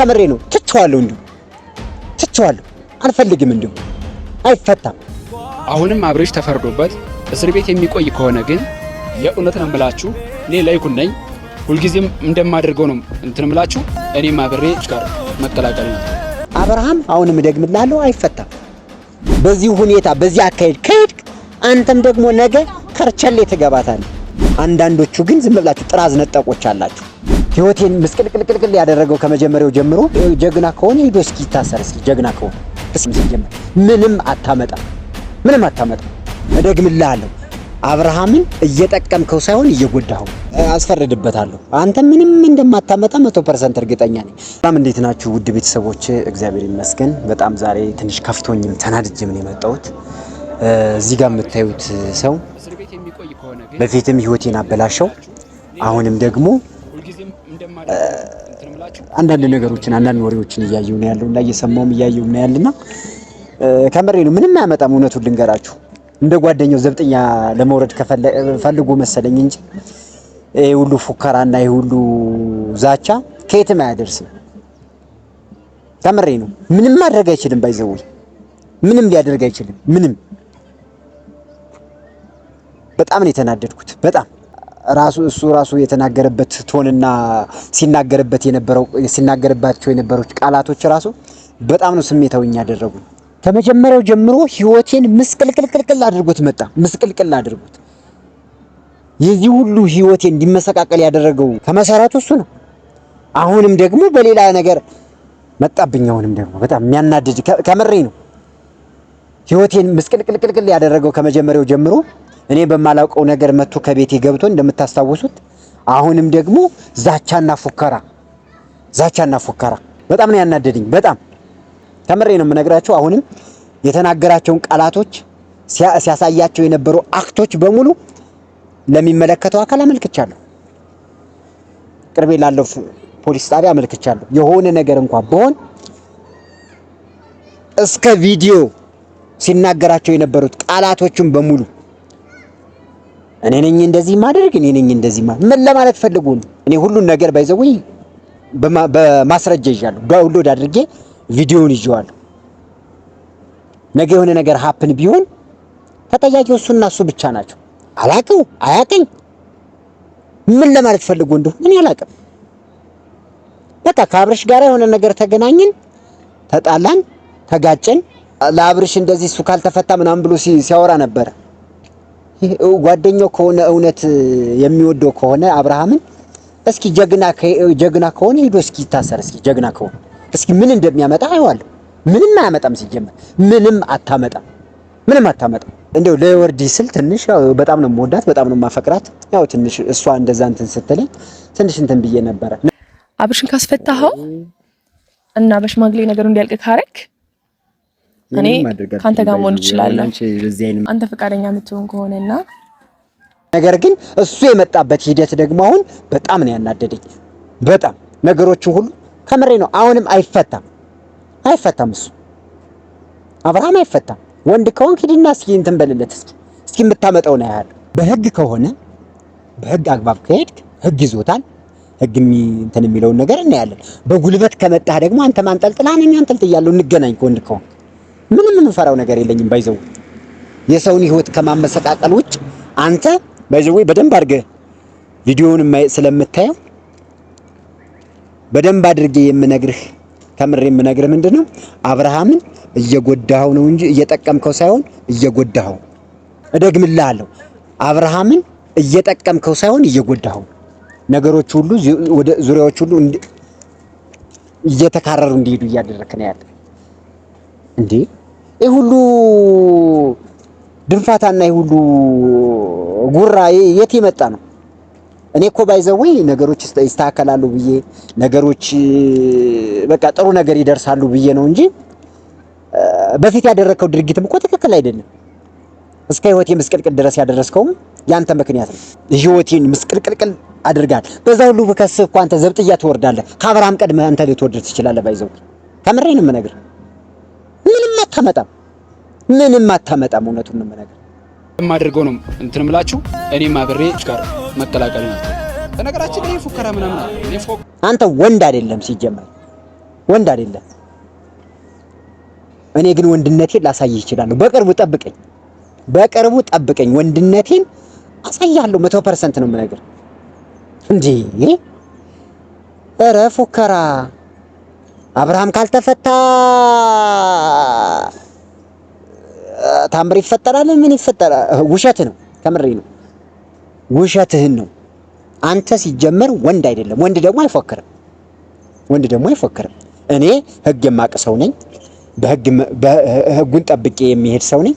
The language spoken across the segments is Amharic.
ከምሬ ነው። ትቼዋለሁ፣ እንዲሁ ትቼዋለሁ። አልፈልግም፣ እንዲሁ አይፈታም። አሁንም አብርሽ ተፈርዶበት እስር ቤት የሚቆይ ከሆነ ግን የእውነት ነው የምላችሁ፣ እኔ ላይኩን ነኝ። ሁልጊዜም እንደማደርገው ነው እንትን ምላችሁ፣ እኔም አብሬ ጋር መቀላቀል ነው። አብርሃም አሁንም እደግምልሃለሁ፣ አይፈታም። በዚህ ሁኔታ በዚህ አካሄድ ከሄድክ አንተም ደግሞ ነገ ከርቸሌ ትገባታለህ። አንዳንዶቹ ግን ዝም ብላችሁ ጥራዝ ነጠቆች አላችሁ። ህይወቴን ምስቅልቅልቅልቅል ያደረገው ከመጀመሪያው ጀምሮ ጀግና ከሆነ ሄዶ እስኪ ይታሰር። እስኪ ጀግና ከሆነ ሲጀመር ምንም አታመጣም፣ ምንም አታመጣም። እደግምልሃለሁ አብርሃምን እየጠቀምከው ሳይሆን እየጎዳኸው አስፈርድበታለሁ። አንተ ምንም እንደማታመጣ 100% እርግጠኛ ነኝ። በጣም እንዴት ናችሁ ውድ ቤተሰቦች? እግዚአብሔር ይመስገን። በጣም ዛሬ ትንሽ ከፍቶኝም ተናድጄም ነው የመጣሁት። እዚህ ጋር የምታዩት ሰው በፊትም ህይወቴን አበላሸው፣ አሁንም ደግሞ አንዳንድ ነገሮችን አንዳንድ ወሬዎችን እያየሁ ነው ያለው እና እየሰማሁም እያየሁም ነው ያለና ከምሬ ነው። ምንም አያመጣም። እውነቱን ልንገራችሁ እንደ ጓደኛው ዘብጥኛ ለመውረድ ፈልጎ መሰለኝ እንጂ ይሄ ሁሉ ፉከራና ይሄ ሁሉ ዛቻ ከየትም አያደርስም። ከምሬ ነው። ምንም ማድረግ አይችልም። by the way ምንም ሊያደርግ አይችልም። ምንም በጣም ነው የተናደድኩት። በጣም ራሱ እሱ ራሱ የተናገረበት tone ና ሲናገርበት የነበረው ሲናገርባቸው የነበሩት ቃላቶች ራሱ በጣም ነው ስሜታዊ ያደረጉ። ከመጀመሪያው ጀምሮ ህይወቴን ምስቅልቅልቅልቅል አድርጎት መጣ። ምስቅልቅል አድርጎት የዚህ ሁሉ ህይወቴ እንዲመሰቃቀል ያደረገው ከመሰረቱ እሱ ነው። አሁንም ደግሞ በሌላ ነገር መጣብኝ። አሁንም ደግሞ በጣም የሚያናድድ ከምሬ ነው። ህይወቴን ምስቅልቅልቅልቅል ያደረገው ከመጀመሪያው ጀምሮ እኔ በማላውቀው ነገር መጥቶ ከቤቴ ገብቶ እንደምታስታውሱት፣ አሁንም ደግሞ ዛቻና ፉከራ፣ ዛቻና ፉከራ በጣም ነው ያናደድኝ። በጣም ከምሬ ነው የምነግራቸው። አሁንም የተናገራቸውን ቃላቶች ሲያሳያቸው የነበሩ act ኦች በሙሉ ለሚመለከተው አካል አመልክቻለሁ። ቅርቤ ላለው ፖሊስ ጣቢያ አመልክቻለሁ። የሆነ ነገር እንኳን በሆን እስከ ቪዲዮ ሲናገራቸው የነበሩት ቃላቶችን በሙሉ እኔ ነኝ እንደዚህ ማድረግ፣ እኔ ነኝ እንደዚህ ማድረግ ምን ለማለት ፈልጉ ነው? እኔ ሁሉን ነገር by the way በማስረጃ ይዣለሁ። download አድርጌ ቪዲዮውን ይዤዋለሁ። ነገ የሆነ ነገር happen ቢሆን ተጠያቂው እሱና እሱ ብቻ ናቸው። አላቀው አያቀኝ ምን ለማለት ፈልጎ እንደሆነ እኔ አላቅም። በቃ ከአብርሽ ጋር የሆነ ነገር ተገናኘን፣ ተጣላን፣ ተጋጨን። ለአብርሽ እንደዚህ እሱ ካልተፈታ ምናምን ብሎ ሲያወራ ነበረ። ጓደኛው ከሆነ እውነት የሚወደው ከሆነ አብርሃምን እስኪ ጀግና ጀግና ከሆነ ሄዶ እስኪ ይታሰር። እስኪ ጀግና ከሆነ እስኪ ምን እንደሚያመጣ አየዋለሁ። ምንም አያመጣም። ሲጀመር ምንም አታመጣም። ምንም አታመጣም። እንደው ለወርዲ ስል ትንሽ ያው በጣም ነው የምወዳት፣ በጣም ነው የማፈቅራት። ያው ትንሽ እሷ እንደዛ እንትን ስትለኝ ትንሽ እንትን ብዬ ነበረ። አብርሽን ካስፈታኸው እና በሽማግሌ ነገሩ እንዲያልቅ ካረክ እኔ ካንተ ጋር መሆን እችላለሁ። አንተ ፈቃደኛ የምትሆን ከሆነና ነገር ግን እሱ የመጣበት ሂደት ደግሞ አሁን በጣም ነው ያናደደኝ። በጣም ነገሮችን ሁሉ ከምሬ ነው። አሁንም አይፈታም፣ አይፈታም። እሱ አብርሃም አይፈታም። ወንድ ከሆንክ ሂድና እስኪ እንትን በልለት፣ እስኪ እስኪ የምታመጣው ነው ያህል። በህግ ከሆነ በህግ አግባብ ከሄድክ ህግ ይዞታል። ህግ እንትን የሚለውን ነገር እናያለን። በጉልበት ከመጣህ ደግሞ አንተ ማንጠልጥለህ እኔም አንጠልጥያለሁ። እንገናኝ። ከወንድ ከሆንክ ምንም የምፈራው ነገር የለኝም። by the way የሰውን ህይወት ከማመሰቃቀል ውጭ አንተ by the way በደንብ አድርገህ ቪዲዮውን ስለምታየው በደንብ አድርጌ የምነግርህ ከምሬ የምነግርህ ምንድነው አብርሃምን እየጎዳኸው ነው እንጂ እየጠቀምከው ሳይሆን እየጎዳኸው። እደግምልሃለሁ፣ አብርሃምን እየጠቀምከው ሳይሆን እየጎዳኸው። ነገሮች ሁሉ ወደ ዙሪያዎች ሁሉ እየተካረሩ እንዲሄዱ እያደረክ ነው ያለ። እንዴ ይህ ሁሉ ድንፋታና ይህ ሁሉ ጉራ የት የመጣ ነው? እኔ እኮ by the way ነገሮች ይስተካከላሉ ብዬ ነገሮች በቃ ጥሩ ነገር ይደርሳሉ ብዬ ነው እንጂ በፊት ያደረግከው ድርጊትም እኮ ትክክል አይደለም። እስከ ህይወቴ ምስቅልቅል ድረስ ያደረስከውም ያንተ ምክንያት ነው። ህይወቴን ምስቅልቅልቅል አድርጋል። በዛ ሁሉ ብከስህ እኮ አንተ ዘብጥያ ትወርዳለህ። ከአብርሃም ቀድመህ አንተ ልትወርድ ትችላለህ። by the way ከምሬ ነው የምነግርህ። ምንም አታመጣም፣ ምንም አታመጣም። እውነቱን ነው የምነግርህ። የማደርገው ነው እንትን ምላችሁ እኔም አብሬ ጋር መቀላቀል ነው። በነገራችን ላይ ፉከራ ምናምን አለ። አንተ ወንድ አይደለም ሲጀመር ወንድ አይደለም። እኔ ግን ወንድነቴን ላሳይህ እችላለሁ። በቅርቡ ጠብቀኝ፣ በቅርቡ ጠብቀኝ። ወንድነቴን አሳያለሁ። 100% ነው የምነግርህ። እንዴ ኧረ ፉከራ! አብርሃም ካልተፈታ ታምር ይፈጠራል? ምን ይፈጠራል? ውሸት ነው። ከምሬ ነው። ውሸትህን ነው። አንተ ሲጀመር ወንድ አይደለም። ወንድ ደግሞ አይፎክርም። ወንድ ደግሞ አይፎክርም። እኔ ህግ የማቅ ሰው ነኝ። በህጉን ጠብቄ የሚሄድ ሰው ነኝ።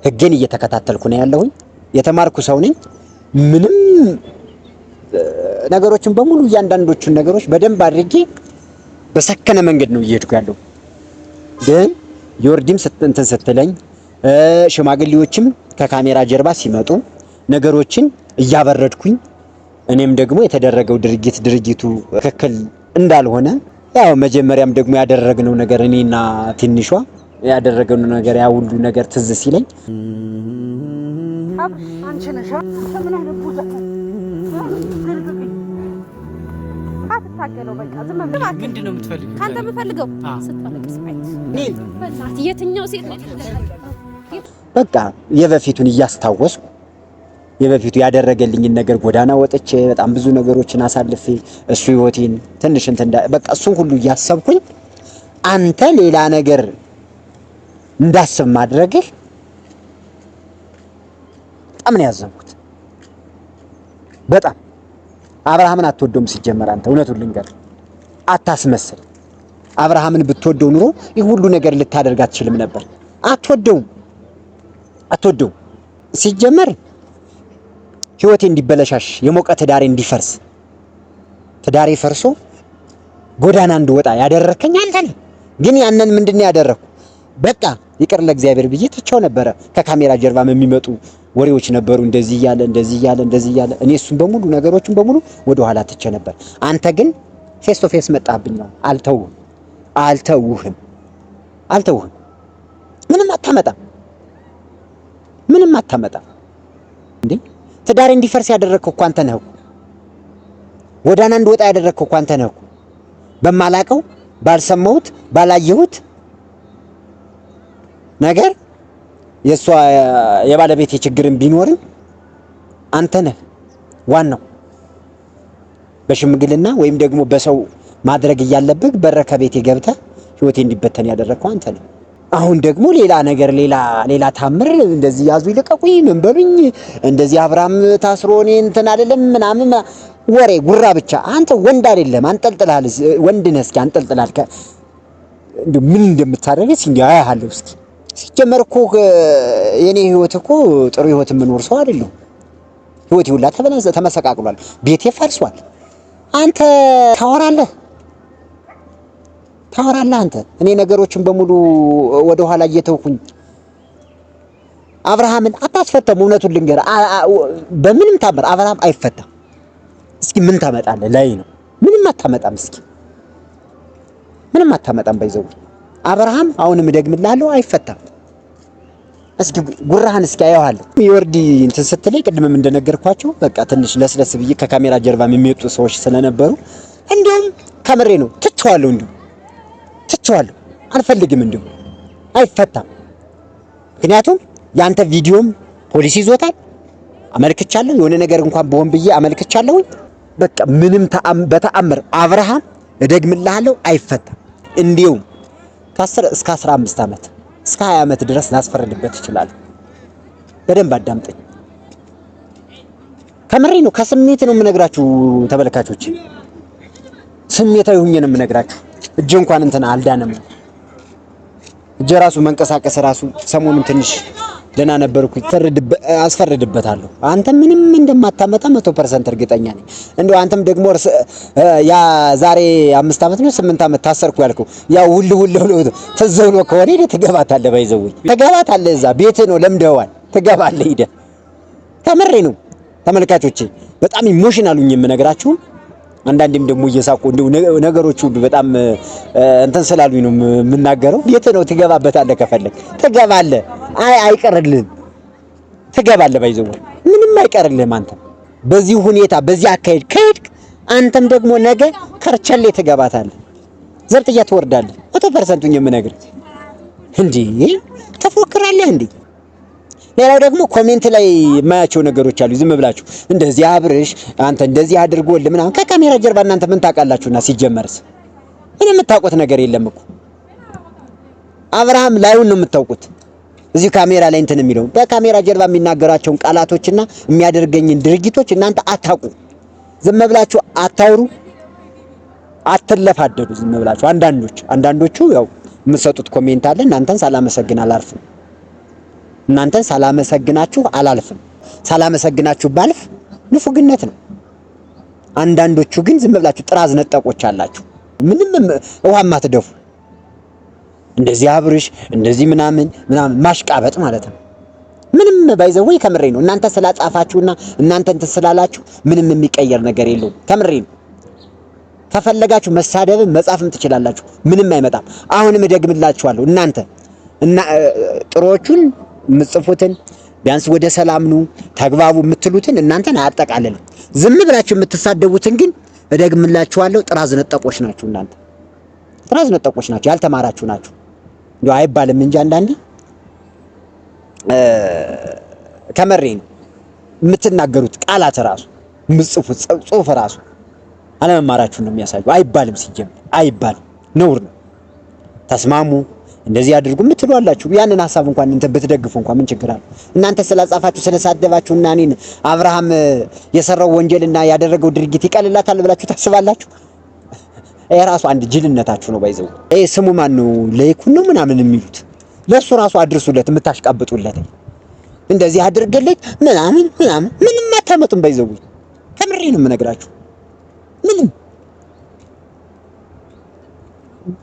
ህግን እየተከታተልኩ ነው ያለሁኝ። የተማርኩ ሰው ነኝ። ምንም ነገሮችን በሙሉ እያንዳንዶቹን ነገሮች በደንብ አድርጌ በሰከነ መንገድ ነው እየሄድኩ ያለው። ግን ዮርዲም እንትን ስትለኝ ሽማግሌዎችም ከካሜራ ጀርባ ሲመጡ ነገሮችን እያበረድኩኝ እኔም ደግሞ የተደረገው ድርጊቱ ትክክል እንዳልሆነ ያው መጀመሪያም ደግሞ ያደረግነው ነገር እኔና ትንሿ ያደረግነው ነገር ያ ሁሉ ነገር ትዝ ሲለኝ በቃ የበፊቱን እያስታወስኩ የበፊቱ ያደረገልኝን ነገር ጎዳና ወጥቼ በጣም ብዙ ነገሮችን አሳልፌ እሱ ህይወቴን ትንሽ እንትን በቃ እሱን ሁሉ እያሰብኩኝ አንተ ሌላ ነገር እንዳስብ ማድረግህ በጣም ነው ያዘንኩት። በጣም አብርሃምን አትወደውም ሲጀመር አንተ እውነቱን ልንገርህ፣ አታስመስል። አብርሃምን ብትወደው ኑሮ ይህ ሁሉ ነገር ልታደርግ አትችልም ነበር። አትወደውም፣ አትወደውም ሲጀመር ህይወቴ እንዲበለሻሽ የሞቀ ትዳሬ እንዲፈርስ ትዳሬ ፈርሶ ጎዳና እንድወጣ ያደረከኝ አንተ ነህ። ግን ያንን ምንድን ነው ያደረኩ? በቃ ይቅር ለእግዚአብሔር ብዬ ትቼው ነበረ። ከካሜራ ጀርባም የሚመጡ ወሬዎች ነበሩ፣ እንደዚህ እያለ እንደዚህ እያለ እንደዚህ እያለ እኔ እሱን በሙሉ ነገሮችን በሙሉ ወደ ኋላ ትቼ ነበር። አንተ ግን face to face መጣብኝ። አልተውህም፣ አልተውህም፣ አልተውህም። ምንም አታመጣም፣ ምንም አታመጣም እንዴ ትዳሬ እንዲፈርስ ያደረግከው እኮ አንተ ነህ እኮ። ጎዳና እንድወጣ ያደረግከው እኮ አንተ ነህ እኮ። በማላቀው ባልሰማሁት ባላየሁት ነገር የእሷ የባለቤቴ ችግርን ቢኖርም አንተ ነህ ዋናው። በሽምግልና ወይም ደግሞ በሰው ማድረግ እያለብህ በረከ ቤቴ ገብተህ ህይወቴ እንዲበተን ያደረግከው አንተ ነህ። አሁን ደግሞ ሌላ ነገር ሌላ ሌላ ታምር እንደዚህ ያዙ ይልቀቁኝ ምን በሉኝ እንደዚህ አብርሃም ታስሮ እኔ እንትን አይደለም ምናምን ወሬ ጉራ ብቻ። አንተ ወንድ አይደለም አንጠልጥልሃል። ወንድ ነህ እስኪ አንጠልጥልሃል። እንደው ምን እንደምታደርግ እስኪ እንዲያው አያለሁ። እስኪ ሲጀመር እኮ የኔ ህይወት እኮ ጥሩ ህይወት የምኖር ሰው አይደለሁም። ህይወቴ ሁላ ተመሰቃቅሏል። ቤቴ ፈርሷል። አንተ ታወራለህ ታወራለህ አንተ። እኔ ነገሮችን በሙሉ ወደ ኋላ እየተውኩኝ አብርሃምን አታስፈተም። እውነቱን ልንገርህ፣ በምንም ታምር አብርሃም አይፈታም። እስኪ ምን ታመጣለህ? ላይ ነው ምንም አታመጣም። እስኪ ምንም አታመጣም። by the way አብርሃም አሁንም እደግምልሃለሁ አይፈታም። እስኪ ጉራህን እስኪ አየዋለሁ። የወርዲ እንትን ስትለኝ ቅድምም እንደነገርኳቸው በቃ ትንሽ ለስለስ ብዬ ከካሜራ ጀርባ የሚወጡ ሰዎች ስለነበሩ እንዲሁም ከምሬ ነው ትቼዋለሁ፣ እንዲሁ ትቼዋለሁ፣ አልፈልግም፣ እንዲሁ አይፈታም። ምክንያቱም ያንተ ቪዲዮም ፖሊስ ይዞታል፣ አመልክቻለሁ። የሆነ ነገር እንኳን በሆን ብዬ አመልክቻለሁኝ። በቃ ምንም በተአምር አብርሃም እደግምልሃለሁ አይፈታም። እንዲሁም ከ10 እስከ 15 ዓመት እስከ 20 ዓመት ድረስ ላስፈረድበት እችላለሁ። በደንብ አዳምጠኝ። ከምሬ ነው፣ ከስሜት ነው የምነግራችሁ ተመልካቾች፣ ስሜታዊ ሁኜ ነው የምነግራችሁ። እጄ እንኳን እንትን አልዳነም። እጄ ራሱ መንቀሳቀስ ራሱ ሰሞኑን ትንሽ ደህና ነበርኩ። አስፈርድበታለሁ። አንተ ምንም እንደማታመጣ 100% እርግጠኛ ነኝ። እንደው አንተም ደግሞ ያ ዛሬ 5 ዓመት ነው 8 ዓመት ታሰርኩ ያልከው ያ ሁሉ ሁሉ ሁሉ ትዝ ብሎ ከሆነ ሄደህ ትገባታለህ። by the way ትገባታለህ። እዛ ቤትህ ነው ለምደዋል። ትገባለህ ሄደህ። ከምሬ ነው ተመልካቾቼ፣ በጣም emotional ሁኜ የምነግራችሁ አንዳንዴም ደግሞ እየሳቁ እንደው ነገሮች ሁሉ በጣም እንትን ስላሉኝ ነው የምናገረው። ቤት ነው ትገባበታለህ፣ ከፈለግ ትገባለህ። አይ አይቀርልህም፣ ትገባለህ። by the way ምንም አይቀርልህም። አንተም በዚህ ሁኔታ በዚህ አካሄድ ከሄድክ አንተም ደግሞ ነገ ከርቸሌ ትገባታለህ። ዘብጥያ ትወርዳለህ። 100% የምነግርህ እንዴ ተፎክራለህ እንዴ? ሌላው ደግሞ comment ላይ የማያቸው ነገሮች አሉ። ዝም ብላችሁ እንደዚህ አብርሽ አንተ እንደዚህ አድርጎልህ ምናምን ከካሜራ ጀርባ እናንተ ምን ታውቃላችሁና? ሲጀመርስ ምን የምታውቁት ነገር የለም እኮ አብርሃም ላዩን ነው የምታውቁት። እዚህ ካሜራ ላይ እንትን የሚለው በካሜራ ጀርባ የሚናገራቸውን ቃላቶችና የሚያደርገኝን ድርጊቶች እናንተ አታውቁ። ዝም ብላችሁ አታውሩ፣ አትለፋደዱ። ዝም ብላችሁ አንዳንዶቹ ያው የምትሰጡት comment አለ። እናንተን ሳላመሰግን አላልፍም። እናንተን ሳላመሰግናችሁ አላልፍም። ሳላመሰግናችሁ ባልፍ ንፉግነት ነው። አንዳንዶቹ ግን ዝም ብላችሁ ጥራዝ ነጠቆች አላችሁ፣ ምንም ውሃ ማትደፉ እንደዚህ አብርሽ እንደዚህ ምናምን ምናምን ማሽቃበጥ ማለት ነው። ምንም by the way ከምሬ ነው። እናንተ ስላጻፋችሁና እናንተ እንትን ስላላችሁ ምንም የሚቀየር ነገር የለውም። ከምሬ ነው። ከፈለጋችሁ መሳደብም መጻፍም ትችላላችሁ። ምንም አይመጣም። አሁንም እደግምላችኋለሁ እናንተ እና ጥሩዎቹን የምትጽፉትን ቢያንስ ወደ ሰላም ኑ ተግባቡ የምትሉትን እናንተን አያጠቃልልም። ዝም ብላችሁ የምትሳደቡትን ግን እደግምላችኋለሁ ጥራዝ ነጠቆች ናችሁ። እናንተ ጥራዝ ነጠቆች ናችሁ፣ ያልተማራችሁ ናችሁ። እንደው አይባልም እንጂ አንዳንዴ ከመሬ ነው የምትናገሩት ቃላት ራሱ የምትጽፉት ጽሁፍ ራሱ አለመማራችሁን ነው የሚያሳዩ። አይባልም፣ ሲጀምር አይባልም፣ ነውር ነው። ተስማሙ እንደዚህ አድርጉ የምትሉ አላችሁ። ያንን ሀሳብ እንኳን እንትን ብትደግፉ እንኳን ምን ችግር አለ? እናንተ ስላጻፋችሁ ስለሳደባችሁ እና እኔን አብርሃም የሰራው ወንጀልና ያደረገው ድርጊት ይቀልላታል ብላችሁ ታስባላችሁ? ይሄ ራሱ አንድ ጅልነታችሁ ነው። by the way ይሄ ስሙ ማን ነው? ለይኩን ነው ምናምን የሚሉት ለሱ ራሱ አድርሱለት፣ የምታሽቃብጡለት እንደዚህ አድርገለት ምናምን ምናምን ምንም አታመጡም። by the way ከምሬ ነው የምነግራችሁ። ምንም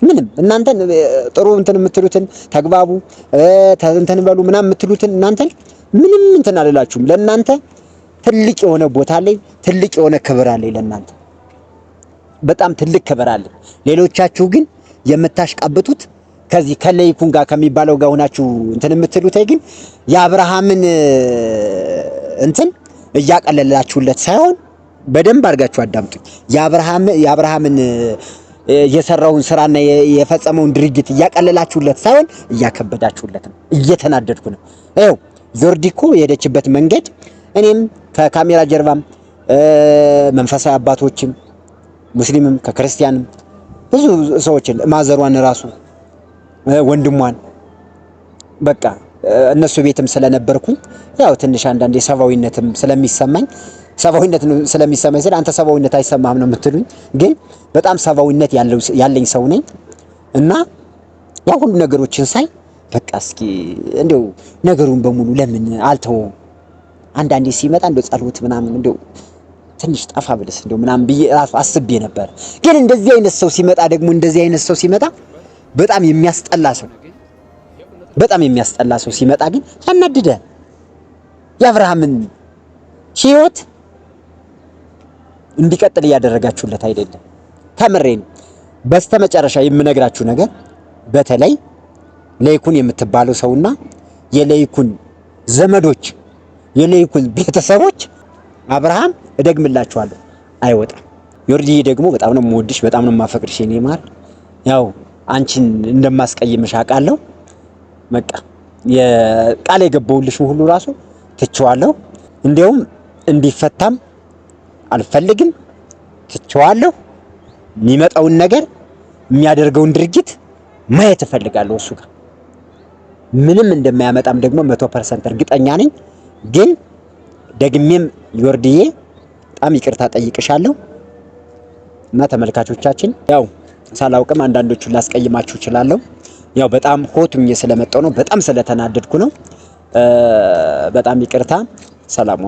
ምንም እናንተን ጥሩ እንትን የምትሉትን ተግባቡ እንትን በሉ ምናምን የምትሉትን እናንተን ምንም እንትን አልላችሁም። ለእናንተ ትልቅ የሆነ ቦታ አለኝ፣ ትልቅ የሆነ ክብር አለኝ። ለእናንተ በጣም ትልቅ ክብር አለኝ። ሌሎቻችሁ ግን የምታሽቃብጡት ከዚህ ከለይኩን ጋር ከሚባለው ጋር ሆናችሁ እንትን የምትሉት ግን የአብርሃምን እንትን እያቀለላችሁለት ሳይሆን በደንብ አድርጋችሁ አዳምጡኝ። የአብርሃምን የሰራውን ስራና የፈጸመውን ድርጊት እያቀለላችሁለት ሳይሆን እያከበዳችሁለት ነው። እየተናደድኩ ነው። ይኸው ዮርዲ እኮ የሄደችበት መንገድ እኔም ከካሜራ ጀርባም መንፈሳዊ አባቶችም ሙስሊምም ከክርስቲያንም ብዙ ሰዎችን ማዘሯን ራሱ ወንድሟን በቃ እነሱ ቤትም ስለነበርኩኝ ያው ትንሽ አንዳንድ የሰብአዊነትም ስለሚሰማኝ ሰብአዊነት ስለሚሰማኝ ስለ አንተ ሰብአዊነት አይሰማህም ነው የምትሉኝ፣ ግን በጣም ሰብአዊነት ያለኝ ሰው ነኝ እና ያ ሁሉ ነገሮችን ሳይ በቃ እስኪ እንደው ነገሩን በሙሉ ለምን አልተወውም? አንዳንዴ ሲመጣ እንደው ጸሎት ምናምን እንደው ትንሽ ጠፋ ብልስ እንደው ምናምን ብዬ ራሱ አስቤ ነበር። ግን እንደዚህ አይነት ሰው ሲመጣ ደግሞ እንደዚህ አይነት ሰው ሲመጣ በጣም የሚያስጠላ ሰው በጣም የሚያስጠላ ሰው ሲመጣ ግን ያናድዳል። የአብርሃምን ሕይወት እንዲቀጥል እያደረጋችሁለት አይደለም። ከምሬ ነው። በስተመጨረሻ የምነግራችሁ ነገር በተለይ ለይኩን የምትባለው ሰውና የለይኩን ዘመዶች የለይኩን ቤተሰቦች አብርሃም እደግምላችኋለሁ አይወጣም። ዮርዲዬ ደግሞ በጣም ነው የምወድሽ፣ በጣም ነው የማፈቅርሽ የኔ ማር። ያው አንቺን እንደማስቀይምሽ አውቃለሁ። በቃ የቃል የገባሁልሽ ሁሉ ራሱ ትቼዋለሁ። እንዲያውም እንዲፈታም አልፈልግም፣ ትቼዋለሁ። የሚመጣውን ነገር የሚያደርገውን ድርጊት ማየት እፈልጋለሁ። እሱ ጋር ምንም እንደማያመጣም ደግሞ 100% እርግጠኛ ነኝ። ግን ደግሜም ዮርዲዬ በጣም ይቅርታ ጠይቅሻለሁ እና ተመልካቾቻችን ያው ሳላውቅም አንዳንዶቹን ላስቀይማችሁ እችላለሁ። ያው በጣም hot ሆኜ ስለመጣሁ ነው፣ በጣም ስለተናደድኩ ነው። በጣም ይቅርታ። ሰላሙ